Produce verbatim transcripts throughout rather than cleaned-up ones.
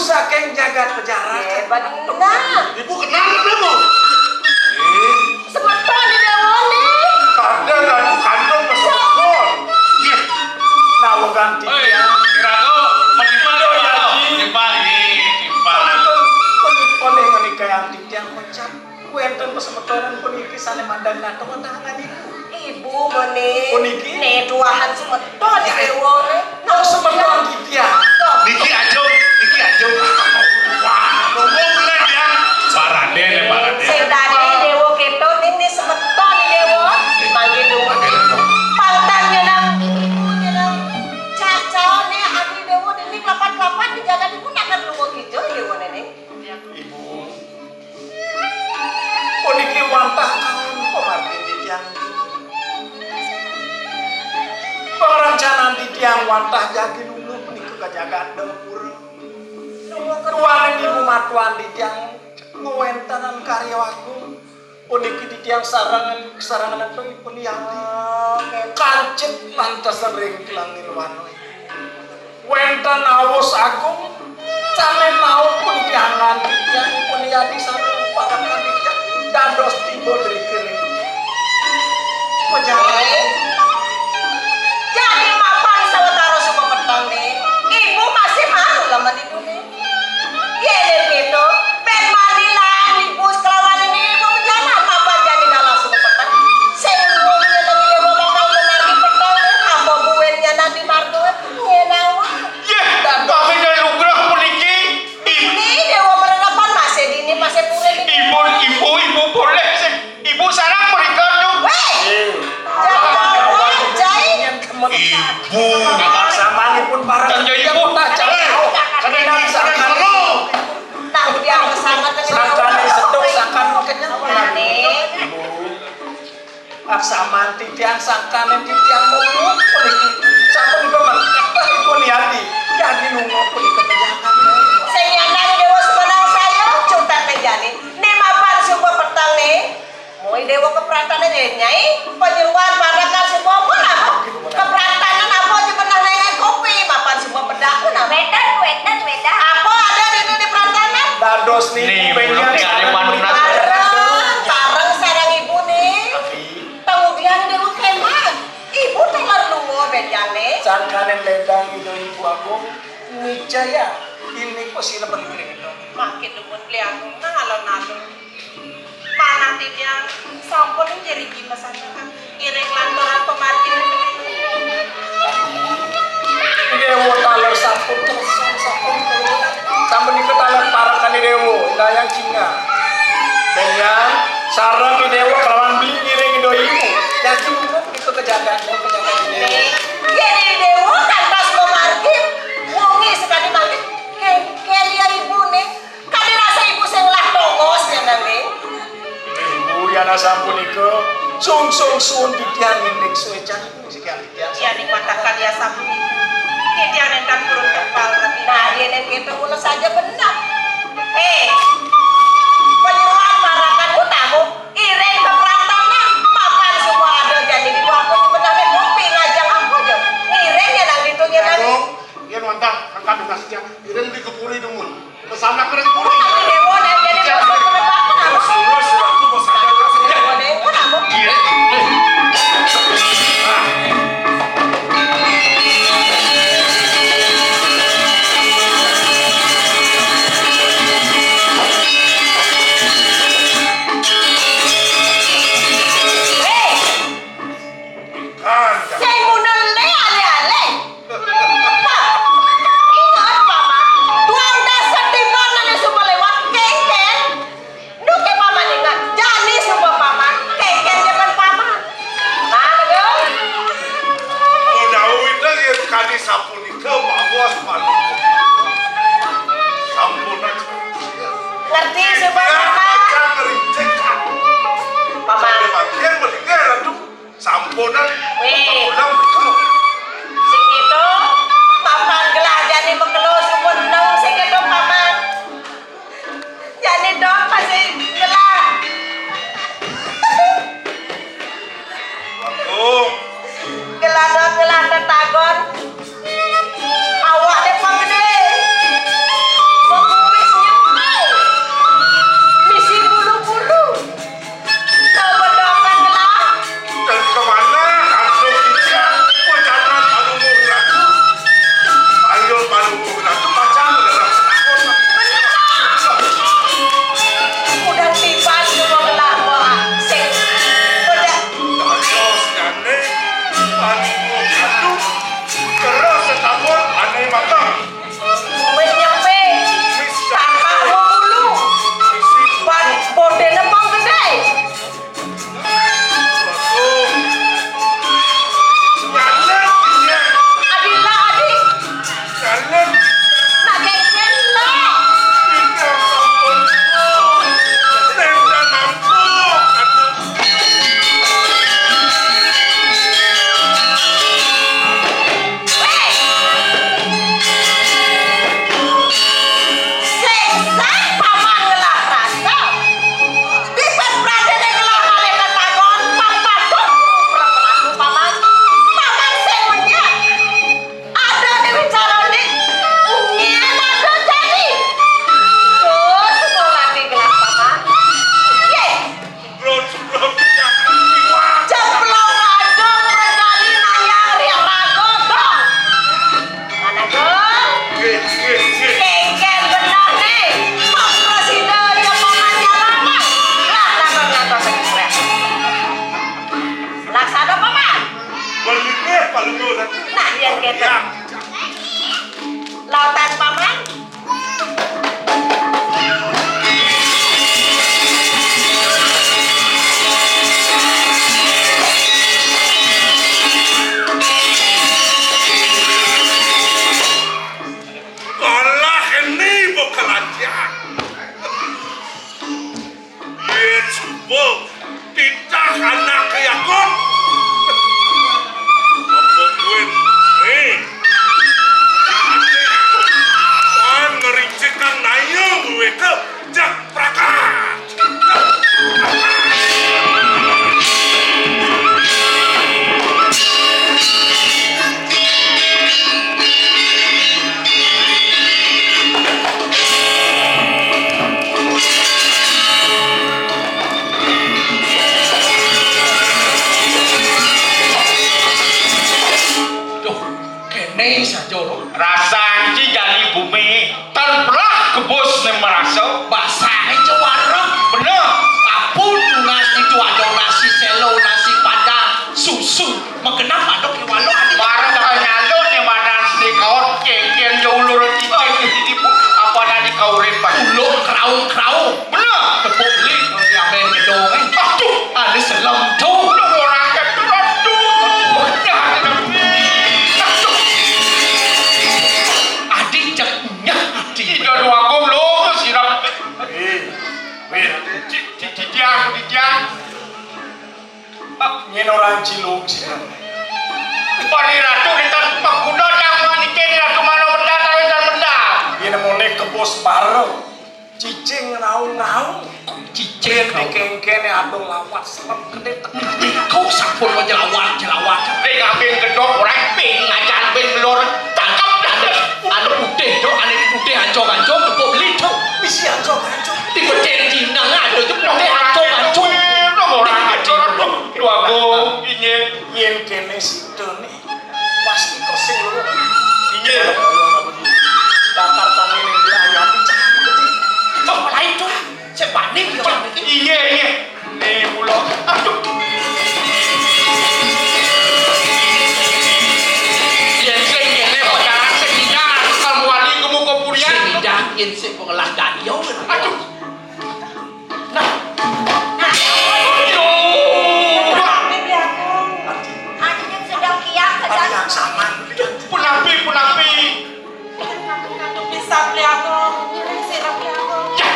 Saking jagat Pejaran. Eh, bener. Ibu kenal kan aku? Eh. Semeton di Dewa nih. Kadang aku kandung pas semeton. Iya. Nawegan titiang. Hei, kira aku menimpal, menimpal, menimpal. Menimpal, menimpal. Menimpal nih, menikah yang titiang ngucap. Wénten pasemetonan puniki sané mandheng natah watahangan ibu. Ibu meni. Puniki? Né duahan semeton di déwa né. Nah, semeton titiang. Niki ajeng, niki ajeng. Wah, nunggu mulai ya. Pak Raden ya, Pak Raden. Sing tadi déwa kéto ning né semeton di déwa. Mangke dulu. Pangtan nyenang. Cacau né adi déwa ning lapat-lapat di jagat ibu nak perlu gitu déwa né. Ibu. Puniki wantah kaon pamargin titiang. Pangrencanan titiang wantah jagi lungguh punika ka jagat Dapura. Duaning ibu matuan titiang ngwéntenan karya agung. Puniki titiang sarengan, sarengan ipun Yati. Kancit lantas ring kelangin wanoi. Wénten awus agung, sané maupun tiangan titiang pun yadi sareng parekan titiang dados tiba driki ring Pejaran. Jadi mapan sawetara suba peteng né, ibu masih malu lamun ibu né. Yén kéto, bén mani lan ibu sekelawan ibu Pejaran mapan jani dalang suba peteng. Sing wong nyenengi déwa bakal menangi peteng, apa buin nyanan di marga. Yéh, tapi nyai lugrah puniki. Ini déwa merenepan masih dini, masih purun ini. Ibu, ibu, ibu boleh sih. Ibu sareng mrika tuh. Wéh. Jangan, Jai. Ibu. Samanipun para. Kan jai ibu. Sakinan sakan. Nah, udah sangat. Sakan sedok, sakan kenyang. Ibu. Aksaman titiang sangkaning titiang mawon puniki. Sapunika mangkatah ipun yati. Yadi lunga punika pejakan. Sing nyandang déwa semenang saya, cutet mejane. Né mapan suba peteng né. Moi déwa keprantanan ya, Nyai. Penyeruan padakan suba apa napa? Keprantanan apa aja pernah nengok kopi, mapan suba pedak apa napa? Wedan, wedan, wedan. Apa ada di, di prantanan? Dados nih, nih, pengen belum cari sareng wanita. Tareng, tareng sareng ibu nih. Tapi Kemudian déwa kémah, ibu taler lunga bénjangné. Sangkaning ledang ida ibu agung, nicaya ini kok silepen kring ento. Makin dumun beli agung nang alon-alon. Manah titiang sampun ngiringi pesan ngiring lantaran pemargin. Déwa taler sampun kersa, sampun kersa. Sampun nika taler parekan déwa, dayang cingak. Dayang sareng déwa kelawan beli ngiring doimu. Yakin ibu nika kejagaan, kejagaan déwa. Yén déwa kantos pemargin, wengi sekadi mangkin, kénkén ya ibu nih. Kadi rasa ibu sing ngelah tongos, ya, Nang, nggih. Ibu, yan asapunika, sungsung suwun titiang indik suécan ibu, sikian titiang. Iya, ning matakan ya sapunika. Titiang nénten purun kempal, tapi nah, yén nggih mula saja bener. Eh, penyuluhan marakan utamu, iring keprantanan, mapan semua ada jadi di waktu benar ngopi ngajak aku aja. Ngiring ya nang ditu ya nang. Aduh, yén wantah angkat kasih ya. Iring di kepuri dumun. Pesanak ring puri. Tapi déwa nek jadi bos penebakan apa? Terus, terus, aku bos ada kasih ya. Déwa nek pun apa? Iya. Hei! Kan, kan. Sing munel le ale-ale. Pak, ingat, Paman. Duang dasa tiban ane suba lewat, kénkén. Duké Paman ingat, jani suba Paman, kénkén depan Paman. Nah, betul. Menawi nggih kadi sapunika, Pak Bos, Pak. Sampun aja. Ngerti suba Paman. Paman. Sampun, Ratu. Sampunan. Wéh. Sampunan. Sing kéto, papan gelah jani makelo sumpun nang sing kéto papan. Jani dot masih gelah. Waduh. Gelah dot gelah tetagon. Awak dé pang gedé. Wong Nah, yén kéto. Lautan Paman. Kalah ini bakal aja. Yén suba titah anak yakin. Apa kuwi? Eh. Wan ngerincikang naya duweke jak prakat. Duh, kéné saja, Ro. Rasan ci jani bumi, terbelah kebus né marasa. Basahé ci wareg. Bener. Apun tunas itu ada nasi selo, nasi padang, susu. Magenah manuk kéwala adi. Bareng kanyalo né madan sekaot kéngkén ya ulur cicing ibu apa nadi kaurip, Pak? Ulur kraung-kraung. Bener. Tepuk beli, amén gedong, eh. Aduh. Ada selem tu. Lu orang ketur, aduh. Nyah, aduh. Adik cek nyah, adik. Ida dua gong lo, sirap. Eh, wér. Ci, ci, ci, diang, ci, diang. Nyén orang cilung sih. Pari ratu kita pengkuda yang manikin ratu mana benda, tahu dan benda. Yén moné kebus bareng. Cicing ngau-ngau. Cicing ngau. Kéngkéné ada lawat selem gedé tengah. Kau sampun mau jelawat, jelawat. Ring abing gedok, orang ping ngajan ping melur. Tangkap dah. Anu putih, Cok, anu putih ancur-ancur, tepuk beli, Cok. Bisi ancur-ancur. Tiba cendina ada tu putih ancur-ancur. Nomor ancur, dua go, ingin. Yén kéné sida né, pasti kosing lho. Inggih. Bakar tangi ning dia ayam cakap gedé. Cok, lain, Cok. Sing panik ya. Inggih, inggih. Né mula. Aduh. Yén sing ngene pacaran sing indah, kamu wali kemu kopurian. Sing indah yén sing pengelah dadi yo. Aduh. Nah. Nah. Yo. Tapi beli aku. Aku kan sedang kiak, sedang. Punapi, punapi. Ngantuk-ngantuk pisan beli aku. Ngiring sirep beli aku. Ya.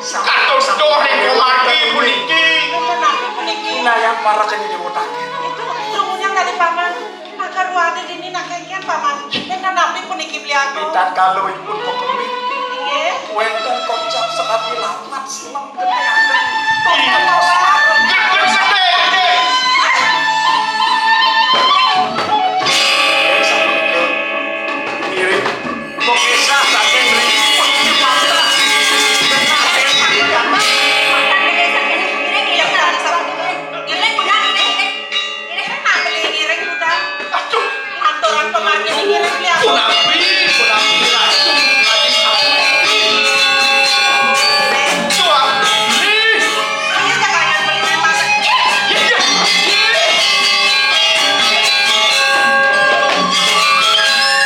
Kados doh ring komargi puniki. Nenten napi puniki? Nah, yang para kene dewotake. Itu, itu punya tadi paman. Maka ruwade dini nak kéngkén, Paman. Nenten napi puniki beli aku? Pitan kalih ipun pekemit. Inggih. Wénten kocap sekadi lapat selem gedé ageng. Tongkol selarut. Gedé, gedé, gedé. Ngiring. Kok kisah saking mriki? Wah, ini mantap. Ngiring, ngiring, ngiring. Ngiring, ngiring. Ngiring, ngiring, ngiring, Bunda. Aduh, aturan pemargi ngiring, ya. Punapi, punapi, Ratu, Ratu, Ratu. Suami. Ayo, jangan beli masak. Iya, iya.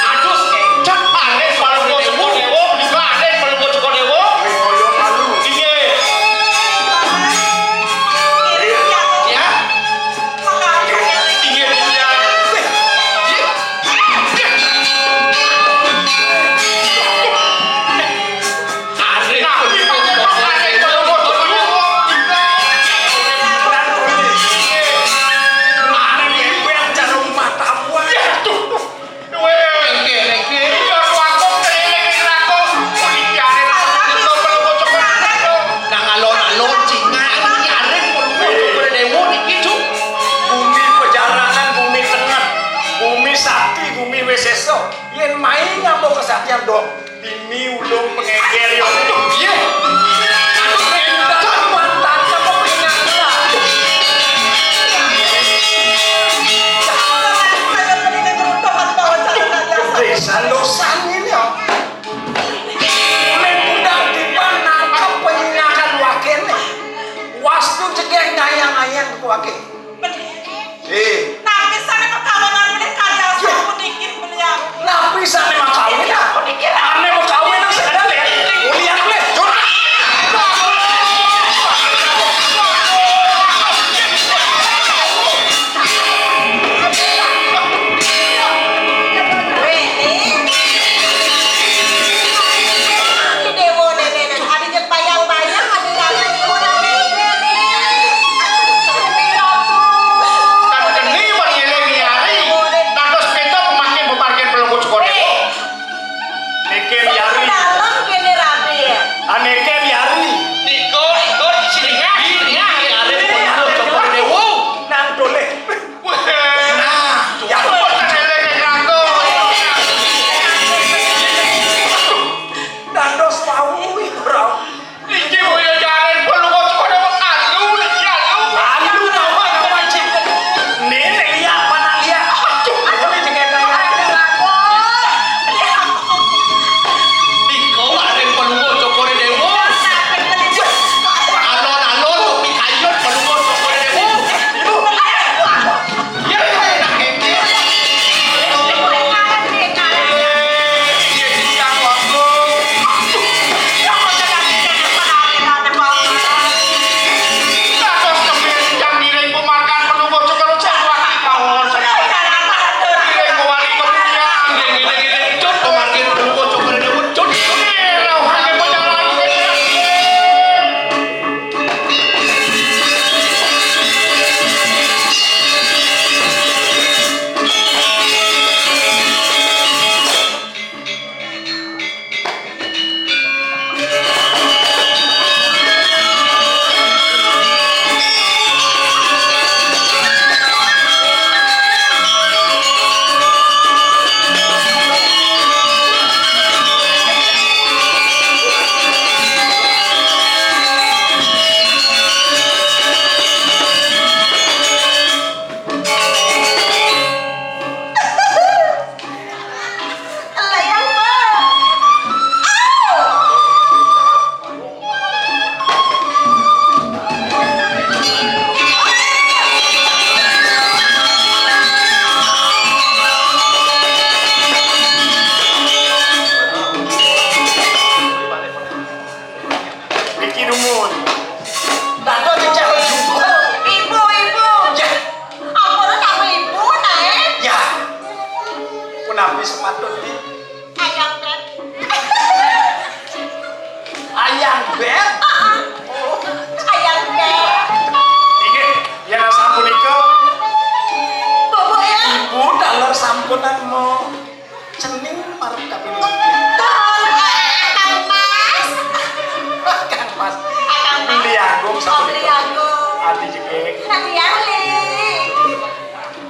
Aduh, cak, aneh, kalau mau cukup dewa, juga aneh, kalau mau cukup dewa. Iya. Ya. Nang alon-alon cingak iki arep perlu dewa niki, Cuk. Bumi pejarangan, bumi tenget, bumi sakti, bumi wis esa. Yén mai ngapa kesaktian, Dok? Dini ulung pengéngger ya. Aduh, iya. Aduh, mantan apa pengéngger? Desa dosan ini ya. Mulai budal tiban nangkep penyingakan wakéné. Wastu jegéh ngayang-ngayang ku waké. Eh. Nah, pisané pekawanan menih karya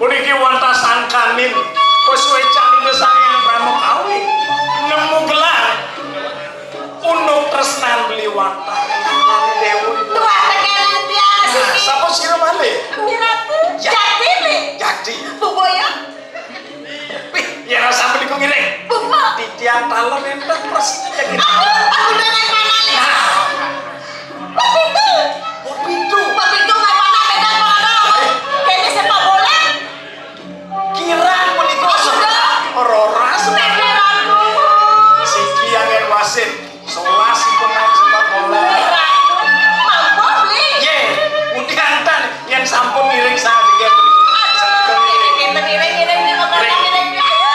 Puniki wantah sangkaning pasuécan Ida Sang Hyang Brahma Kawi. Nemu gelar Unduk Tresnan beli wantah. Déwa. Tuah tekan tiang. Nah, siki. Sapa sira malih? Miratu. Ya. Jati, Mi. Jati. Buboyo. Wih, ya rasa meniku ngiring. Bubo. Titiang taler endah prasida jagi. Aku, aku dengan mana nih? Nah. Begitu. Begitu. Begitu nggak pernah pegang pengaruh. Kayaknya sepak bola. Kirang menika. Oh, sudah. Rora sudah. Nenek Ratu. Siki yang wasit. Selas ipun main sepak bola. Nenek Ratu. Mampu beli. Ye, udiantan yang sampun ngiring sangat. Aduh, ngiring, ngiring, ngiring, ngiring, ngiring, ngiring. Ayo.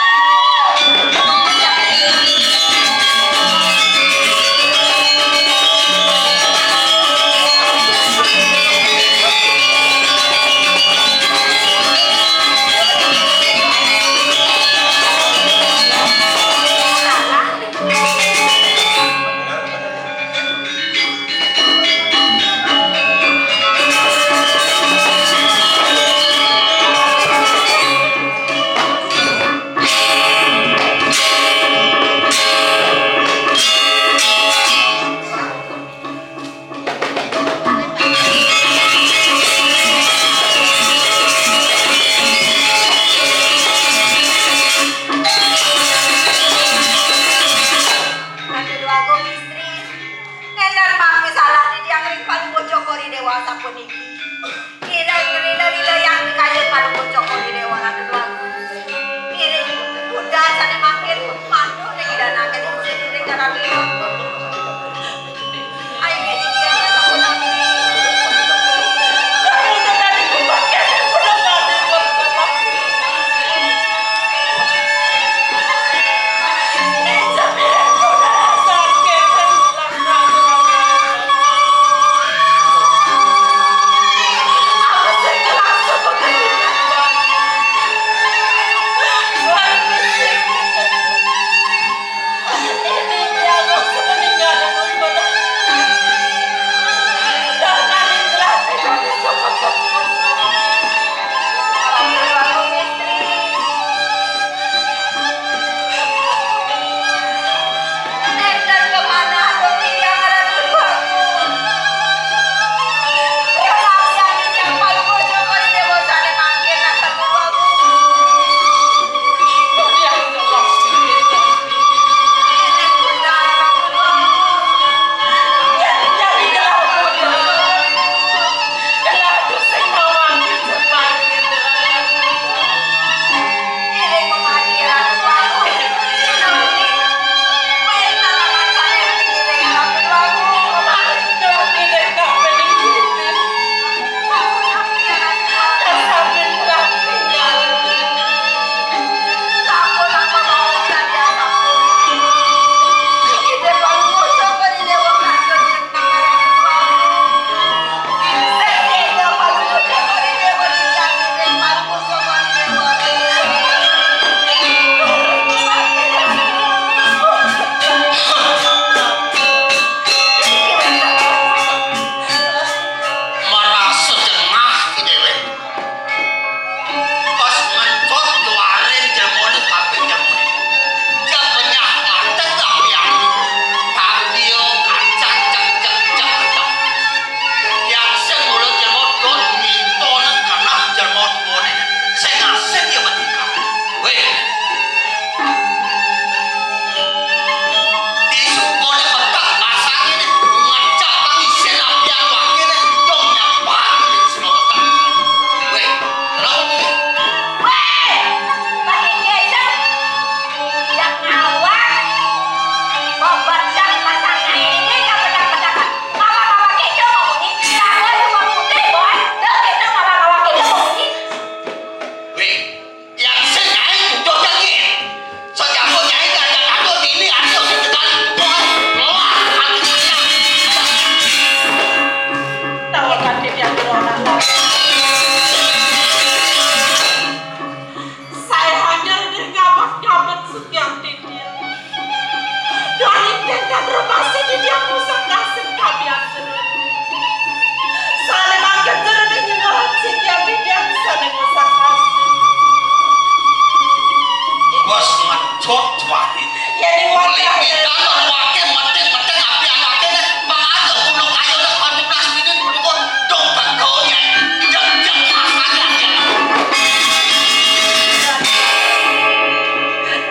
Kok wani. Yén ing wajah. Limitan lan waké meting-meting api anaké né, mangada gunung kayuné tujuh belas minit mendukung dong tegonya. Jejak rasanya dia.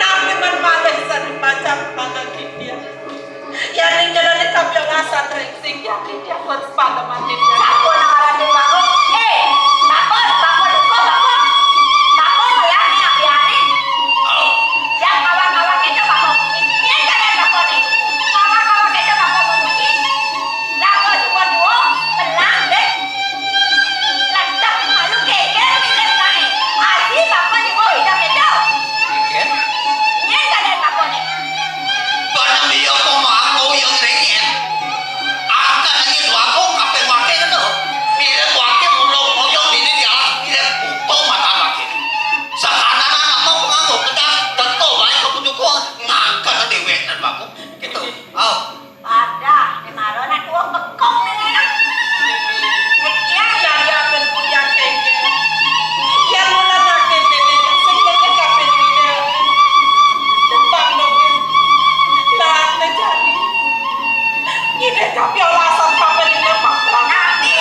Tapi men malih sari pacang mangga kipian. Yén ing jalané kapiolasan ring sing yati dia harus pada mati. Sampun ngarani bangun. Eh, bangun, bangun, uga bangun. Bangun, ya, ni apiané. Halo. Ya, kawan-kawan kita bakal munyi. Ini kalian bakal nih. Kawan-kawan kita bakal munyi. Lagu suka dua, belang, deh. Ledek malu geger milih naé. Aji bakal nyuwun hidang itu. Geger? Nyén kadén bakal nih. Bana miya pemangku yang ringin. Angkat angin wakung kaping wakil itu. Mirip wakil mulung moyong dini di alas mirip buto mata wakil. Sahananan apa penganggo kedas, tentu baik keputusan ngangkat dewek dan wakung. Gitu. Oh. Ada, di marana tuwa bekok nang anak. Iki ya, ya, ya, ben kuyang kengkeng. Ya, mula nake dene, sing keke kape dene. Tepang doke. Laat ne jani. Ngide kape alasan kape dene, Pak. Nanti,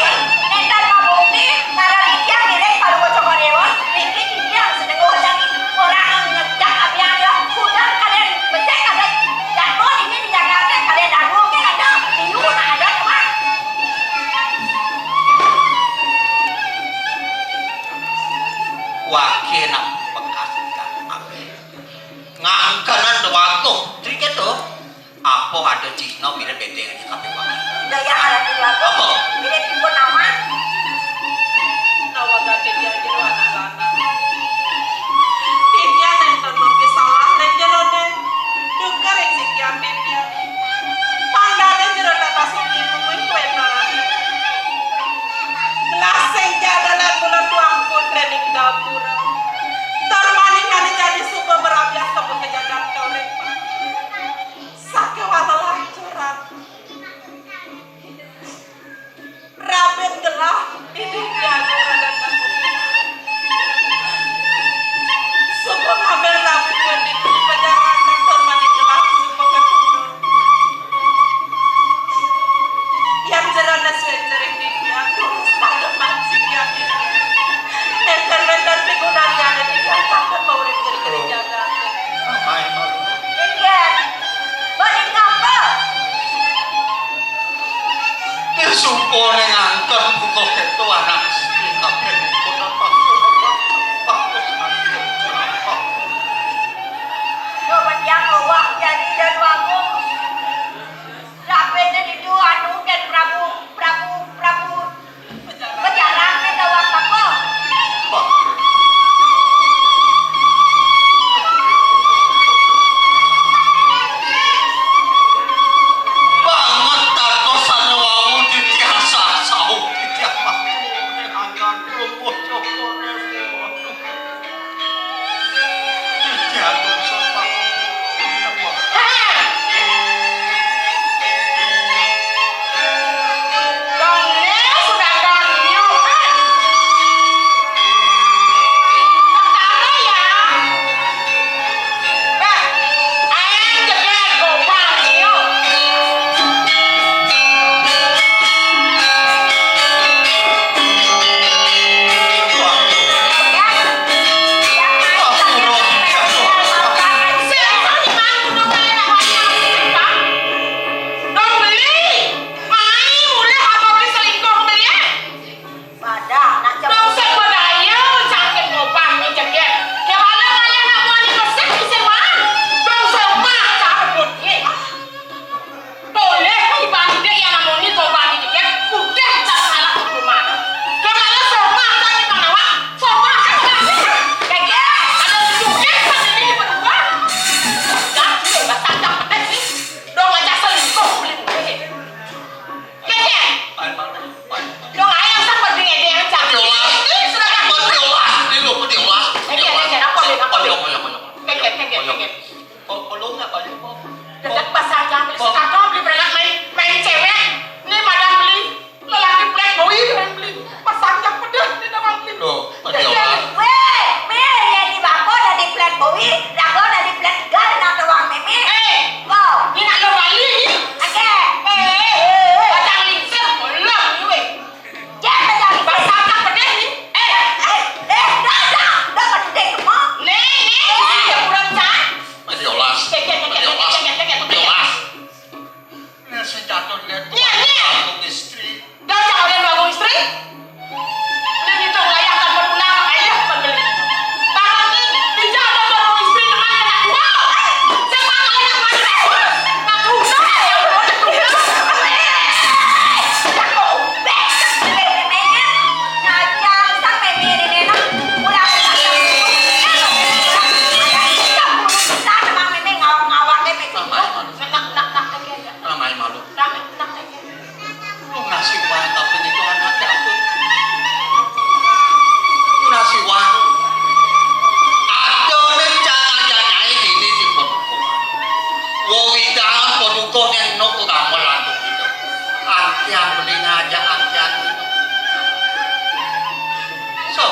entar mabukti, para lidia ngene kalau bocok dewa, iki dia sedeng orang orang ngejak apian ya. Udah kalian becek kalian jatuh ini di Jakarta, kalian dagu ke ada, bingung ada teman. Wake nang bekas ikan api. Ngangkanan doaku, trike to. Apa ada Cina mirip bedeng aja kabeh wake. Daya ada keluarga. Apa? Mirip pun nama. Nawa gati dia jero anak lanang. Titian enten mapi salah ning jerone. Duka ring sikian titian. Pandane jero tata sudi mung kowe marani. Gelas sing jadalan mula tuang putre ning gapura. Tur manihane jani suba merabias temu kejagat kauripan. Sakewala lancuran. Rabin gelah ini dianu radan bangun. Nok tu damel lantuk itu. Angkian beli ngajak angkian itu. Sok